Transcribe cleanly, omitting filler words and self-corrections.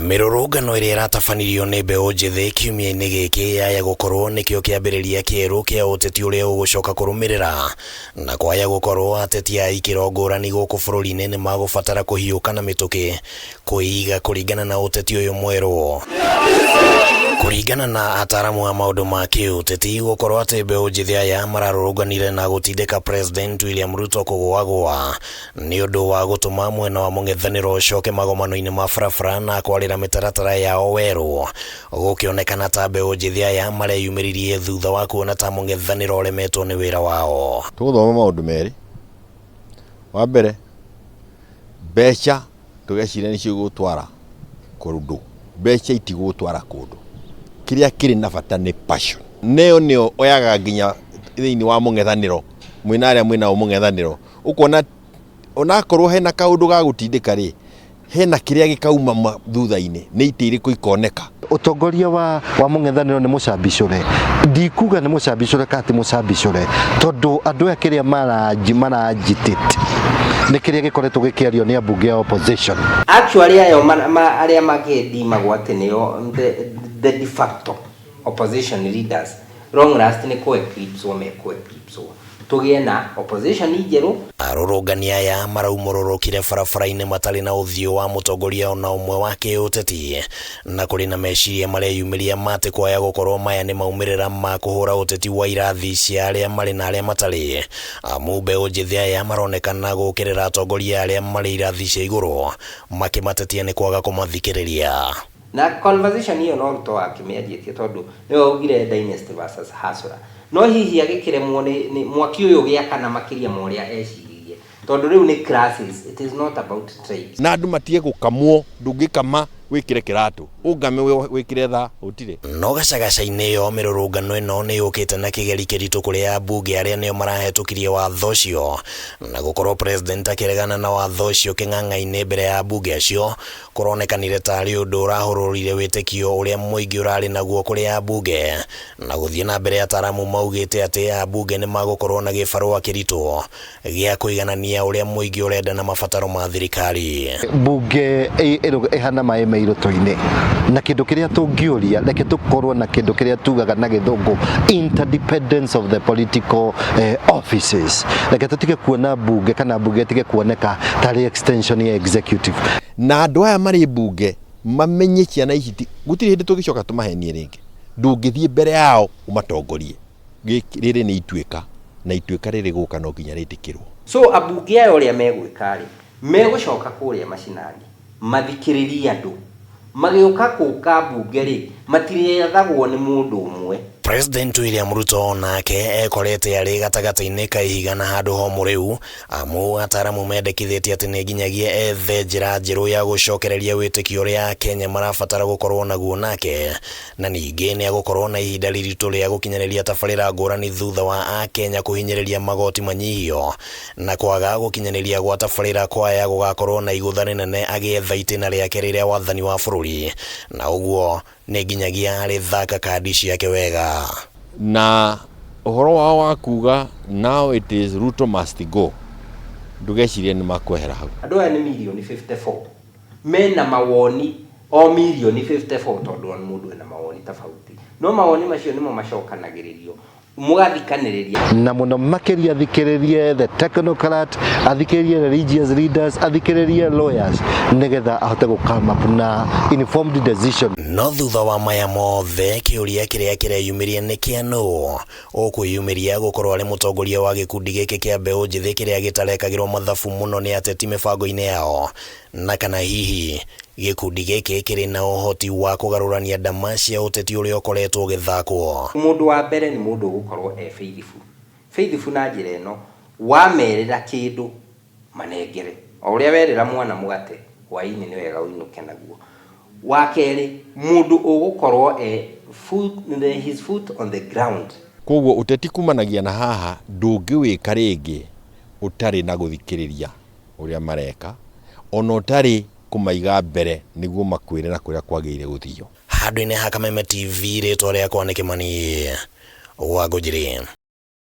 Mĩrũrũngano ĩrĩa ĩratabanirio nĩ mbeũ njĩthĩ kiumia-inĩ gĩkĩ yaya gũkorwo nĩkĩo kĩambĩrĩria kĩerũ kĩa ũteti ũrĩa ũgũcoka kũrũmĩrĩra, na kwaya gũkorwo ateti a ikĩro ngũrani gũkũ bũrũri-inĩ nĩ magũbatara kũhiũka na mĩtũkĩ kwĩiga kũringana na ũteti ũyũ mwerũ. Kũringana na ataramu a maũndũ ma kĩũteti, gũkorwo atĩ mbeũ njĩthĩ aya mararũrũnganire na gũtindĩka President William Ruto kũgũagũa nĩ ũndũ wa gũtũma mwena wa mũng'ethanĩro ũcoke magomano-inĩ ma barabara na kwarĩra mĩtaratara yao werũ, gũkĩonekana ta mbeũ njĩthĩ aya mareyumĩririe thutha wa kuona ta mũng'ethanĩro ũremetwo nĩ wĩra wao. Tũgũthoma maũndũ merĩ. Wa mbere, mbeca ndũgecirie nĩcio igũgũtwara kũndũ. Mbeca itigũgũtwara kũndũ. Kĩrĩa kĩrĩ na bata nĩ passion. Na ĩyo nĩyo oyaga nginya thĩinĩ wa mũng'ethanĩro, mwĩna arĩa mwĩnao mũng'ethanĩro, ũkona onakorwo hena kaũndũ ga gũtindĩka rĩ, hena kĩrĩa gĩkauma thutha-inĩ, nĩ itĩ irĩkũ ikoneka. Ũtongoria wa wa mũng'ethanĩro nĩ mũcambicũre, ndikuga nĩ mũcambicũre kana ti mũcambicũre, tondũ andũ aya kĩrĩa mara mara agitate nĩ kĩrĩa gĩkoretwo gĩkĩario nĩ ambunge a opposition. Actually ayo arĩa makĩndimagwo atĩ nĩo the de facto opposition leaders, long last nĩ kũ eclipse wo mekũ eclipse wo. Tũgĩe na opposition njerũ. Arũrũngani aya maraumũrũrũkire barabara-inĩ matarĩ na ũthiũ wa mũtongoria ona ũmwe wa kĩũteti, na kũrĩ na meciria mareyumĩria ma atĩ kwaya gũkorwo maya nĩ maumĩrĩra ma kũhũra ũteti wa irathi cia arĩa marĩ na arĩa matarĩ, amu mbeũ njĩthĩ aya maronekana gũkĩrĩra atongoria arĩa marĩ irathi cia igũrũ makĩmatetia nĩ kwaga kũmathikĩrĩria. Na conversation ĩyo no Ruto wakĩmĩanjĩtie tondũ nĩwe waugire dynasty versus hustler. No hihi agĩkĩremwo nĩ, nĩ mwaki ũyũ ũgĩakana makĩria ma ũrĩa eciririe tondũ rĩu nĩ classes, it is not about tribes. Na andũ matige gũkamwo, ndũngĩkama wĩkĩre kĩratũ, ũngame wĩkĩre thaa, gũtirĩ. No gacagaca-inĩ ĩyo mĩrũrũngano ĩno nĩ yũkĩte na kĩgeri kĩritũ kũrĩ ambunge arĩa nĩo marahetũkirie watho ũcio, na gũkorwo president akĩregana na watho ũcio kĩng'ang'a-inĩ mbere ya ambunge acio Kũronekanire tarĩ ũndũ ũrahũrũrire wĩtĩkio ũrĩa mũingĩ ũrarĩ naguo kũrĩ ambunge. Na gũthiĩ na mbere ataramu maugĩte atĩ ambunge nĩ magũkorwo na gĩbarũa kĩritũ gĩa kũiganania ũrĩa mũingĩ ũrenda na mabataro ma thirikari. Mbunge ĩhana maĩ me irũtũ-inĩ, na kĩndũ kĩrĩa tũngĩũria, reke tũkorwo na kĩndũ kĩrĩa tugaga na gĩthũngũ interdependence of the political offices. Reke tũtige kuona mbunge kana mbunge ĩtige kuoneka tarĩ extension ya executive. Na andũ aya marĩ mbunge mamenye ciana ici ti, gũtirĩ hĩndĩ tũngĩcoka tũmahenie rĩngĩ. Ndũngĩthiĩ mbere yao ũmatongorie. Gĩkĩ, rĩrĩ nĩ ituĩka, na ituĩka rĩrĩ gũka no nginya rĩtĩkĩrwo. So ambunge aya ũrĩa megwĩka rĩ, megũcoka kũrĩa macinani, mathikĩrĩrie andũ. Magĩũka kũka mbunge rĩ, matirĩathagwo nĩ mũndũ ũmwe. President William Ruto onake ekorete arĩ gatagatĩ-inĩ ka ihiga na handũ homũ rĩu, amu ataramu mendekithĩtie atĩ nĩ nginyagia ethe njĩra njerũ ya gũcokereria wĩtĩkio ũrĩa Akenya marabatara gũkorwo naguo nake, na ningĩ nĩ agũkorwo na ihinda rĩritũ rĩa gũkinyanĩria tabarĩra ngũrani thutha wa Akenya kũhinyĩrĩria magoti manyihio na kwaga gũkinyanĩria gwa tabarĩra kwaya gũgakorwo na igũtha rĩnene agĩetha itĩna rĩake rĩrĩa wathani wa bũrũri, na ũguo nĩ nginyagia arĩthaka kandi ciake wega. Na ũhoro wao wa kuga now it is Ruto must go, ndũgecirie nĩ makwehera hau. Andũ aya nĩ mirioni 54 mena mawoni o mirioni 54 tondũ o mũndũ ena mawoni tofauti, no mawoni macio nĩmo macokanagĩrĩrio mũgathikanĩrĩria. Na mũno makĩria athikĩrĩrie the technocrat, athikĩrĩrie religious leaders, athikĩrĩrie lawyers nĩgetha ahote gũ come up na informed decision. No thutha wa maya mothe, kĩũria kĩrĩa kĩreyumĩria nĩ kĩa nũ ũkwĩyumĩria gũkorwo arĩ mũtongoria wa gĩkundi gĩkĩ kĩa mbeũ njĩthĩ kĩrĩa gĩtarekagĩrwo mathabu mũno nĩ ateti mĩbango-inĩ yao, na kana hihi gĩkundi gĩkĩ kĩrĩ na ũhoti wa kũgarũrania ndama cia ũteti ũrĩa ũkoretwo ũgĩthakwo. Mũndũ wa mbere nĩ mũndũ ũgũkorwo e faithful. Faithful na njĩra ĩno, wamerĩra kĩndũ, manengere. O ũrĩa werĩra mwana mũgate, hwaĩ-inĩ nĩ wega ũinũke naguo. Wa kerĩ, mũndũ ũgũkorwo e foot, his foot on the ground. Kwoguo ũteti kumanagia na haha ndũngĩwĩka rĩngĩ ũtarĩ na gũthikĩrĩria ũrĩa mareka, ona ũtarĩ kũmaiga mbere nĩguo makwĩre na kũrĩa kwagĩrĩire gũthio. Handũ-inĩ ha Kameme TV, rĩtwa rĩakwa nĩ Kĩmani wa Ngũnjiri.